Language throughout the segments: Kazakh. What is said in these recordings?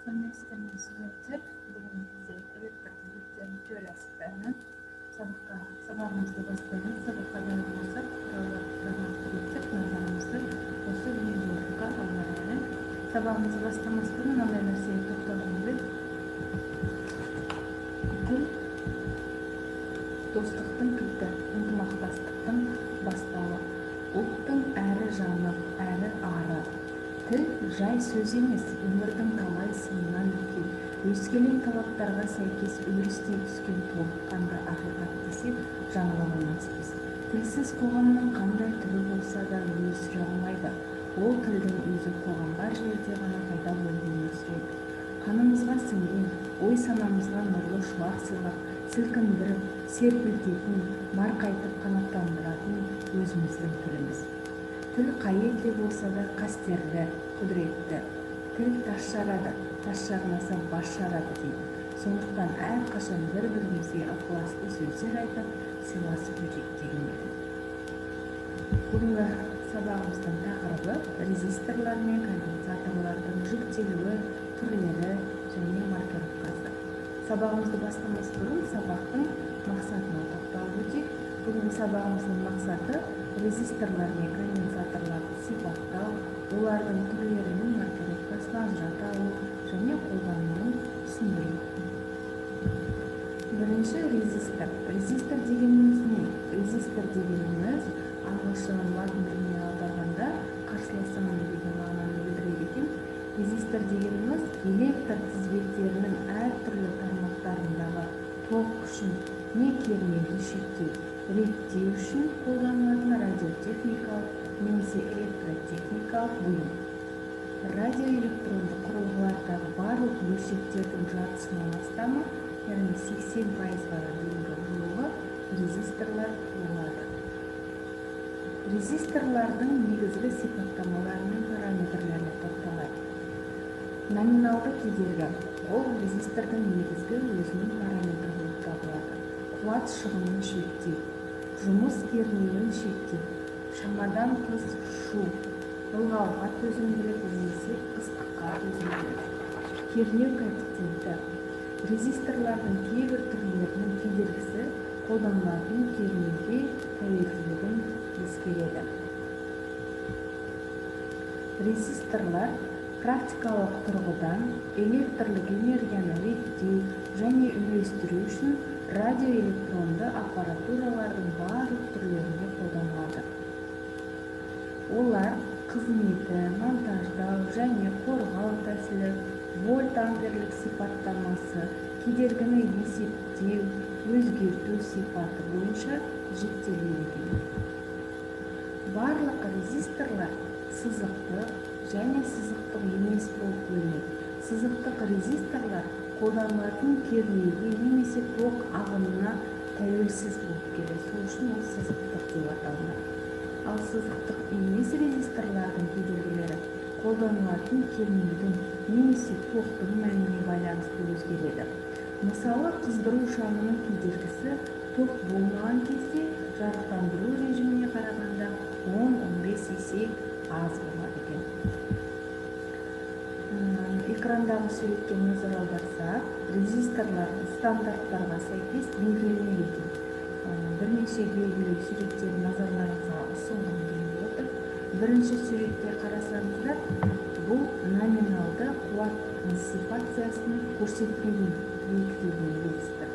Сәлеметсіздер ме, студенттер! Бүгін бізде электр тізбектерінің теориясы пәні. Сабағымызды бастаймыз. Сабаққа дайын болсақ, құралдарды реттеп, назарымызды осы видеороликке аударайық. Сабағымызды бастамас бұрын мынандай нәрсеге тоқталғым келеді. Тіл достықтың кілті, ынтымақтастықтың бастауы. Ұлттың әрі жаны, әрі ары. Тіл жай сөз емес, өмірдің талай сынынан өткен, өскелең талаптарға сәйкес өрістей түскен толыққанды ақиқат десек, жаңыла қоймаспыз. Тілсіз қоғамның қандай түрі болса да өмір сүре алмайды. Ол тілдің өзі қоғам бар жерде ғана пайда болып өмір сүреді. Қанымызға сіңген, ой-санамызға нұрлы шуақ сыйлап, сілкіндіріп, серпілтетін, марқайтып қанаттандыратын өзіміздің тіліміз. Тіл қай елде болса да қастерлі, құдіретті. Тіл тас жарады, тас жармаса бас жарады дейді. Сондықтан әрқашан бір-бірімізге ықыласты сөздер айтып, сыйласып жүрейік деген едім. Бүгінгі сабағымыздың тақырыбы резисторлар мен конденсаторлардың жүктелуі, түрлері және маркировкасы. Сабағымызды бастамас бұрын сабақтың мақсатына тоқталып өтейік. Бүгінгі сабағымыздың мақсаты резисторлар мен конденсаторларды сипаттау, олардың түрлері мен маркировкасын ажырата алу және қолдануын түсіндіру. Бірінші резистор. Резистор дегеніміз не? Резистор дегеніміз ағылшын латын тіліне аударғанда қарсыласамын деген мағынаны білдіреді екен. Резистор дегеніміз электр тізбектерінің әртүрлі тармақтарындағы ток күшін не кернеуді шектеу, реттеу үшін қолданылатын радиотехникалық немесе электротехникалық бұйым. Радиоэлектронды құрылғылардағы барлық бөлшектердің жартысынан астамы, яғни 80%-ға дейінгі жуығы резисторлар болады. Резисторлардың негізгі сипаттамалары мен параметрлеріне тоқталайық. Номиналды кедергі. Ол резистордың негізгі өзінің параметрі болып табылады. Қуат шығынын шектеу, жұмыс кернеуін шектеу, шамадан тыс шу, ылғалға төзімділік немесе ыстыққа төзімділік. Кернеу коэффициенті. Резисторлардың кейбір түрлерінің кедергісі қолданылатын кернеуге тәуелділігін ескереді. Резисторлар практикалық тұрғыдан электрлік энергияны реттеу және үйлестіру үшін радиоэлектронды аппаратуралардың барлық түрлерінде қолданылады. Олар қызметі, монтаждау және қорғау тәсілі, вольт-амперлік сипаттамасы, кедергіні есептеу, өзгерту сипаты бойынша жіктеледі екен. Барлық резисторлар сызықтық және сызықтық емес болып бөлінеді. Сызықтық резисторлар қолданылатын кернеуге немесе ток ағымына тәуелсіз болып келеді. Сол үшін ол сызықтық деп аталынады. Ал сызықтық емес резисторлардың кедергілері қолданылатын кернеудің немесе токтың мәніне байланысты өзгереді. Мысалы, қыздыру шамының кедергісі ток болмаған кезде жарықтандыру режиміне қарағанда 10-15 есе аз болады екен. Экрандағы суретке назар аударсақ, резисторлар стандарттарға сәйкес белгіленеді екен. Бірнеше белгілеу суреттерін назарларыңызға ұсынғым келіп отыр. Бірінші суретке қарасаңыздар, бұл номиналды қуат диссипациясын көрсетпеген бекітілген резистор.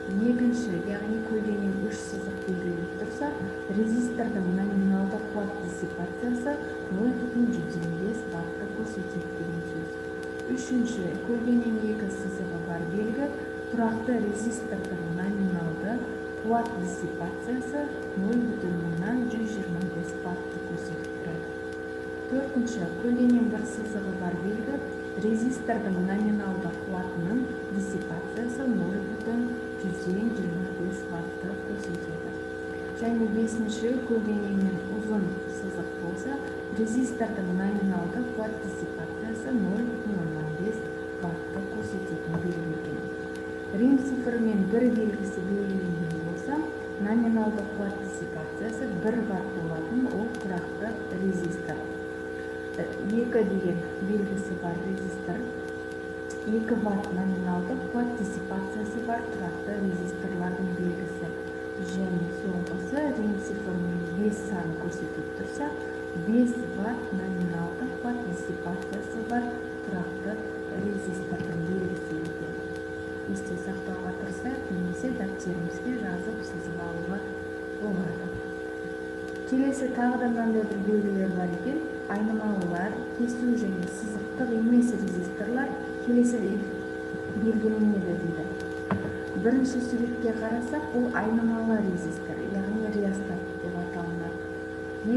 Екінші, яғни көлденең үш сызық белгіленіп тұрса, резистордың номиналды қуат диссипациясы 0,05 ватты көрсетеді деген сөз. Үшінші, көлденең екі сызығы бар белгі тұрақты резистордың номиналды қуат диссипациясы 0,125 ватты көрсетіп тұрады. Төртінші, көлденең бір сызығы бар белгі резистордың номиналды қуатының диссипациясы 0,125 ватты көрсетеді. Және бесінші, көлденеңнен ұзын сызық болса, резистордың номиналды қуат диссипациясы 0,5 ватты көрсететін белгі екен. Рим цифрымен бір белгісі белгіленген болса, номиналды қуат диссипациясы 1 ватт болатын ол тұрақты резистор. 2 деген белгісі бар резистор 2 ватт номиналды қуат диссипациясы бар тұрақты резисторлардың белгісі. Және соңғысы рим цифрымен 5 саны көрсетіліп тұрса, 5 ватт номиналды қуат диссипациясы бар тұрақты резистордың белгісі екен. Есте сақтауға тырысайық, немесе дәптерімізге жазып сызып алуға болады. Келесі тағы да мынандай бір белгілер бар екен. Айнымалылар, кесу және сызықтық емес резисторлар келесі белгіленеді дейді. Бірінші суретке қарасақ, бұл айнымалы резистор, яғни реостат деп аталынады.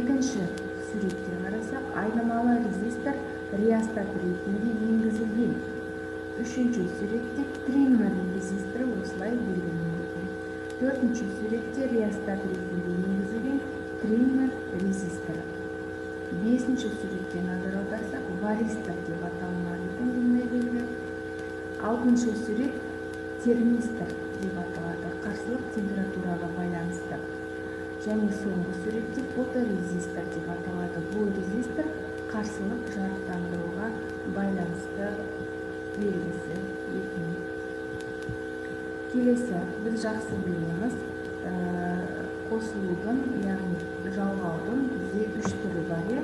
Екінші суретке қарасақ, айнымалы резистор реостат ретінде енгізілген. Үшінші суретте триммер резисторы осылай белгіленеді екен. Төртінші суретте реостат ретінде енгізілген триммер резисторы. Бесінші суретке назар аударсақ, варистор деп аталынады екен бұндай белгі. Алтыншы сурет термистор деп аталады, қарсылық температураға байланысты. Және соңғы суретте фоторезистор деп аталады. Бұл резистор қарсылық жарықтандыруға байланысты белгісі екен. Келесі біз жақсы білеміз, қосылудың, яғни жалғаудың бізде үш түрі бар, иә?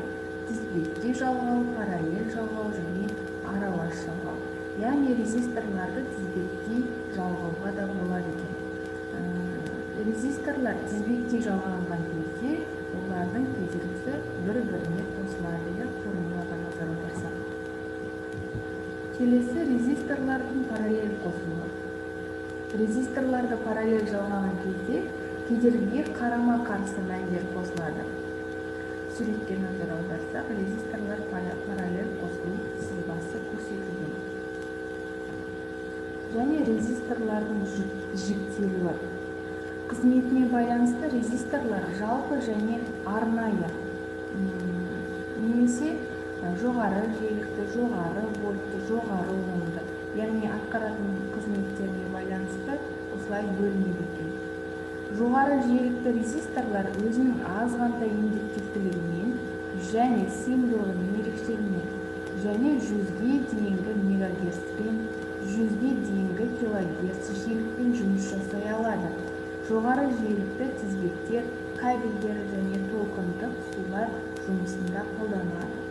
Тізбектей жалғау, параллель жалғау және аралас жалғау. Яғни резисторларды тізбектей жалғауға да болады екен. Резисторлар тізбектей жалғанған кезде олардың кедергісі бір-біріне қосылады, иә, формулаға назар аударсақ. Келесі резисторлардың параллель қосылуы. Резисторларды параллель жалғаған кезде кедергіге қарама-қарсы мәндер қосылады. Суретке назар аударсақ, резисторлар параллель қосылу сызбасы көрсетілген. Және резисторлардың жіктелуі. Қызметіне байланысты резисторлар жалпы және арнайы, немесе жоғары жиілікті, жоғары вольтты, жоғары омды, яғни атқаратын қызметтеріне байланысты осылай бөлінеді екен. Жоғары жиілікті резисторлар өзінің азғантай индуктивтілігімен және сыйымдылығымен ерекшеленеді және 100-ге дейінгі мегагерцпен, 100-ге дейінгі килогерц жиілікпен жұмыс жасай алады. Жоғары жиілікті тізбектер, кабельдер және толқындық сулар жұмысында қолданылады.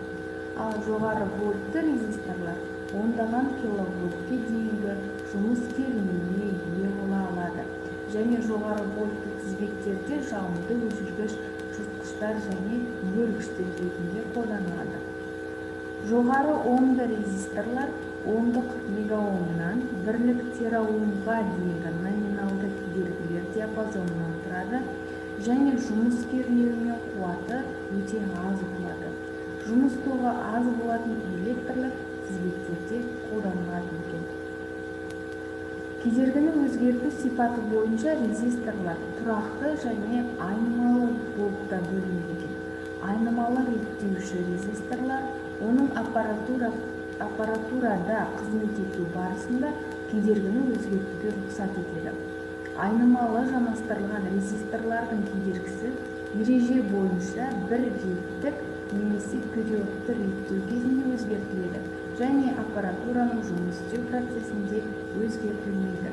Ал жоғары вольтты резисторлар ондаған киловольтке дейінгі жұмыс кернеуіне ие бола алады және жоғары вольтты тізбектерде жалынды өшіргіш жыртқыштар және бөлгіштер ретінде қолданылады. Жоғары омды резисторлар ондық мегаомнан бірлік тераомға дейінгі номиналды кедергілер диапазонынан тұрады және жұмыс кернеуі мен қуаты өте аз болады. Жұмыс тоғы аз болатын электрлік тізбектерде қолданылады екен. Кедергіні өзгерту сипаты бойынша резисторлар тұрақты және айнымалы болып та бөлінеді екен. Айнымалы реттеуші резисторлар оның аппаратурада қызмет ету барысында кедергіні өзгертуге рұқсат етеді. Айнымалы жанастырылған резисторлардың кедергісі ереже бойынша бір реттік немесе периодты реттеу кезінде өзгертіледі және аппаратураның жұмыс істеу процесінде өзгертілмейді.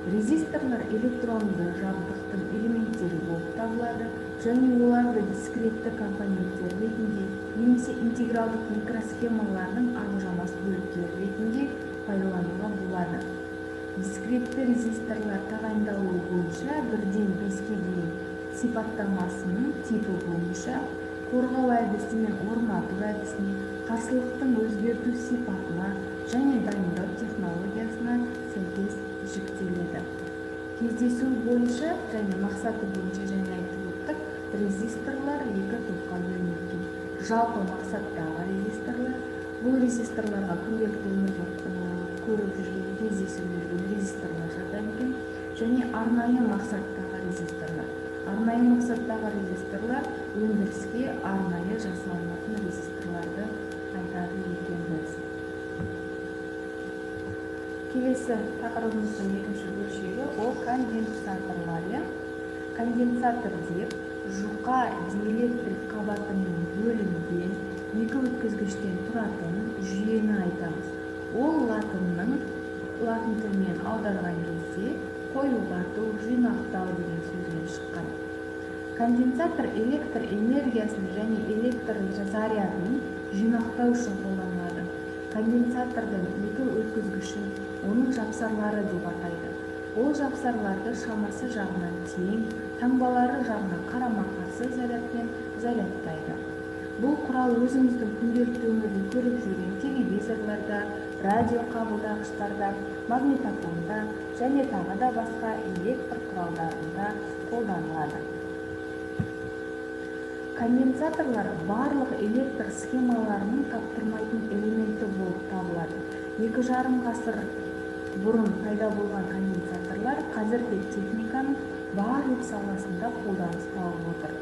Резисторлар электронды жабдықтың элементтері болып табылады және оларды дискретті компоненттер ретінде немесе интегралдық микросхемалардың ажырамас бөліктері ретінде пайдалануға болады. Дискретті резисторлар тағайындалуы бойынша 1-ден 5-ке дейін сипаттамасының типі бойынша қорғау әдісі мен орнату әдісіне, қарсылықтың өзгерту сипатына және дайындау технологиясына сәйкес жіктеледі. Кездесу бойынша және мақсаты бойынша және айтып өттік, резисторлар екі топқа бөлінеді. Жалпы мақсаттағы резисторлар, бұл резисторларға күнделікті өмірде көріп жүрген, кездесіп жүрген резисторлар жатады екен, және арнайы мақсаттағы резисторлар. Арнайы мақсаттағы резисторлар өндіріске арнайы жасалынатын резисторларды айтады екенбіз. Келесі тақырыбымыздың екінші бөлшегі ол конденсаторлар. Конденсатор деп жұқа диэлектрик қабатымен бөлінген екі өткізгіштен тұратын жүйені айтамыз. Ол латынның латын тілінен аударған кезде қоюлату, жинақтау деген сөзден шыққан. Конденсатор электр энергиясын және электр зарядын жинақтау үшін қолданылады. Конденсатордың екі өткізгішін оның жапсарлары деп атайды. Ол жапсарларды шамасы жағынан тең, таңбалары жағынан қарама-қарсы зарядпен зарядтайды. Бұл құрал өзіміздің күнделікті өмірде көріп жүрген телевизорларда, радио қабылдағыштарда, магнитофонда және тағы да басқа электр құралдарында қолданылады. Конденсаторлар барлық электр схемаларының таптырмайтын элементі болып табылады. 2,5 ғасыр бұрын пайда болған конденсаторлар қазір де техниканың барлық саласында қолданыс тауып отыр.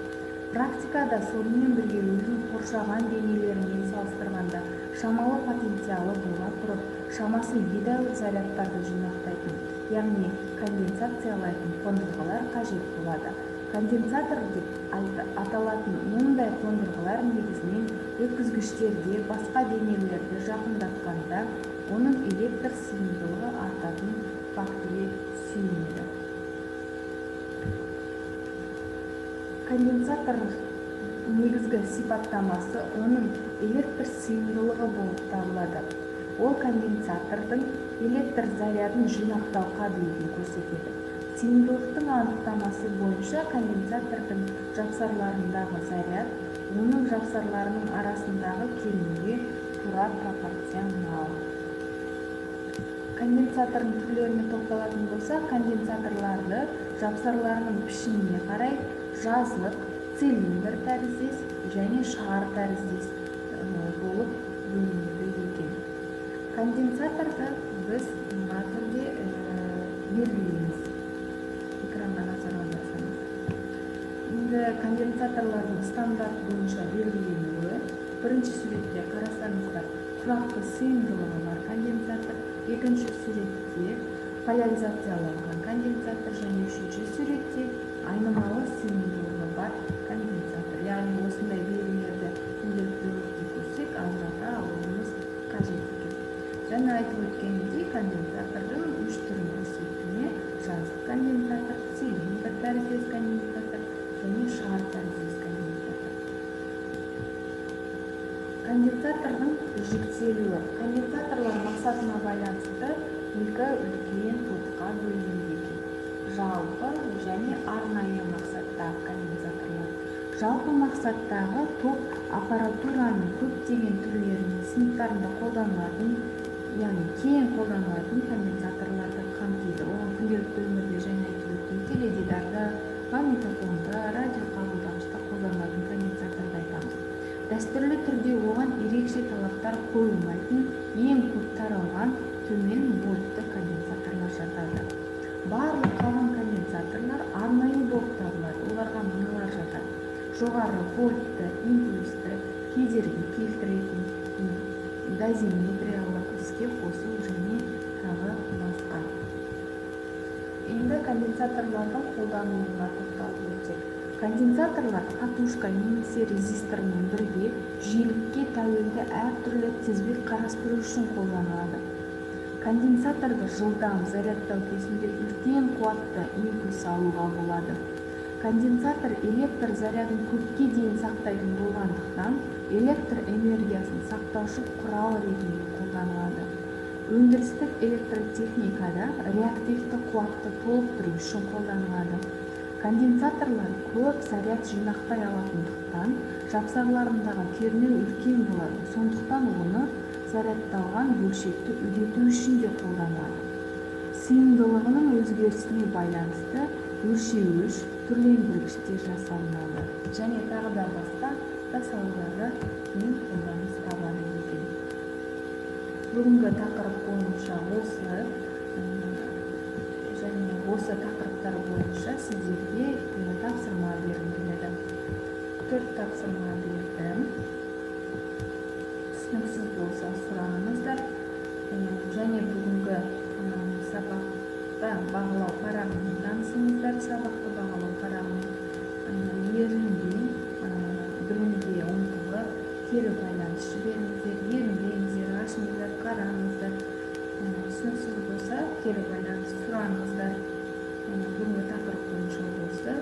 Практикада сонымен бірге өзін қоршаған денелерімен салыстырғанда шамалы потенциалы бола тұрып, шамасы едәуір зарядтарды жинақтайтын, яғни конденсациялайтын қондырғылар қажет болады. Конденсатор деп аталатын мұндай қондырғылар негізінен өткізгіштерде басқа денелерді жақындатқанда оның электр сыйымдылығы артатын фактіге сүйенеді. Конденсатор негізгі сипаттамасы оның электр сыйымдылығы болып табылады. Ол конденсатордың электр зарядын жинақтау қабілетін көрсетеді. Сыйымдылықтың анықтамасы бойынша конденсатордың жапсарларындағы заряд оның жапсарларының арасындағы кернеуге тура пропорционал. Конденсатордың түрлеріне тоқталатын болсақ, конденсаторларды жапсарларының пішініне қарай жазық, цилиндр тәріздес және шар тәріздес болып бөлінеді екен. Конденсаторды біз мына түрде белгілейміз. Экранға назар аударсаңыз. Енді конденсаторлардың стандарт бойынша белгіленуі. Бірінші суретте қарасаңыздар, тұрақты сыйымдылығы бар конденсатор, екінші суретте поляризацияланған конденсатор және үшінші суретте айнымалы сыйымдылығы бар конденсатор. Яғни осындай белгілерді күнделікті өмірде көрсек, ажырата алуымыз қажет екен. Жаңа айтып өткенімдей, конденсатордың үш түрін көрсеттім. Жазық конденсатор, цилиндр тәріздес конденсатор және шар тәріздес конденсатор. Конденсатордың жіктелуі. Конденсаторлар мақсатына байланысты екі үлкен топқа бөлінеді екен. Жалпы және арнайы мақсаттағы конденсаторлар. Жалпы мақсаттағы топ аппаратураның көптеген түрлерінің сыныптарында қолданылатын, яғни кең қолданылатын конденсаторларды қамтиды. Оған күнделікті өмірде және айтып өткен теледидарда, магнитофонда, радио қабылдағышта қолданылатын конденсаторды айтамыз. Дәстүрлі түрде оған ерекше талаптар қойылмайтын ең көп таралған төмен вольтты конденсаторлар жатады. Барлық қалған конденсаторлар арнайы болып табылады. Оларға мыналар жатады: жоғары вольтты импульсті кедергі келтіретін, дозиметриялық іске қосу және тағы басқа. Енді конденсаторлардың қолданылуына тоқталып өтсек. Конденсаторлар катушка немесе резистормен бірге жиілікке тәуелді әртүрлі тізбек қарастыру үшін қолданылады. Конденсаторды жылдам зарядтау кезінде үлкен қуатты импульс алуға болады. Конденсатор электр зарядын көпке дейін сақтайтын болғандықтан, электр энергиясын сақтаушы құрал ретінде қолданылады. Өндірістік электротехникада реактивті қуатты толықтыру үшін қолданылады. Конденсаторлар көп заряд жинақтай алатындықтан, жапсарларындағы кернеу үлкен болады. Сондықтан оны зарядталған бөлшекті үдету үшін де қолданылады. Сыйымдылығының өзгерісіне байланысты өлшеуіш, түрлендіргіштер жасалынады және тағы да басқа да салаларда кең қолданыс табады екен. Бүгінгі тақырып бойынша осы және осы тақырыптар бойынша сіздерге тапсырма беріледі. 4 тапсырма бердім. Түсініксіз болса сұраңыздар. Және бүгінгі сабақта бағалау парағымен танысыңыздар. Сабақты бағалау парағымен ерінбей, білімге ұмтылып, кері байланыс жіберіңіздер, ерінбеңіздер, ашыңыздар, қараңыздар. Түсініксіз болса Кері байланыс сұраңыздар. Бүгінгі тақырып бойынша осы.